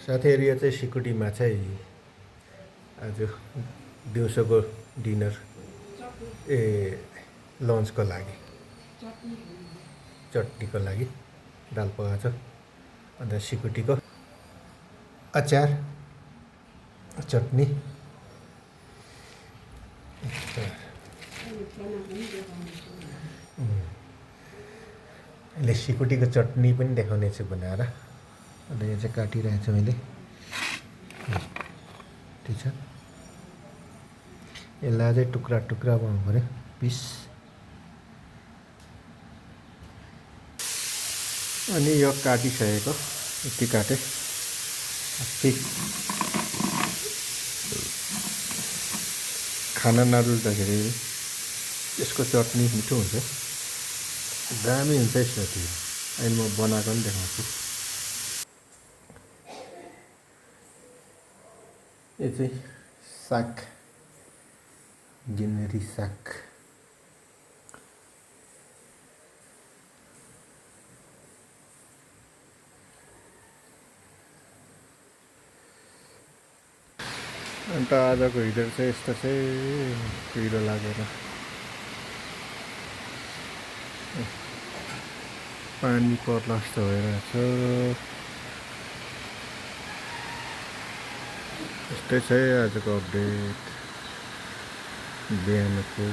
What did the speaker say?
साथीहरु यो चाहिँ सिकुटीमा चाहिँ आज दिउँसोको डिनर लन्चको लागि चटनीको लागि दाल पकाएको छ अन्त सिकुटीको अचार चटनी अहिले सिकुटीको चटनी पनि देखाउने छु बनाएर अन्त यो चाहिँ काटिरहेको छु मैले ठिक छ यसलाई चाहिँ टुक्रा टुक्रा बनाउनु पर्यो पिस अनि यो काटिसकेको यति काटेँ ठिक खाना नरुच्दाखेरि यसको चटनी मिठो हुन्छ दामी हुन्छ यसमा त्यो अहिले म बनाएको पनि देखाउँछु यो चाहिँ साग गिन्नेरी साग अन्त आजको हिजो चाहिँ यस्तो चाहिँ पिरो लागेर पानी पर्ला जस्तो भइरहेछ यस्तै छ आजको अपडेट बिहानको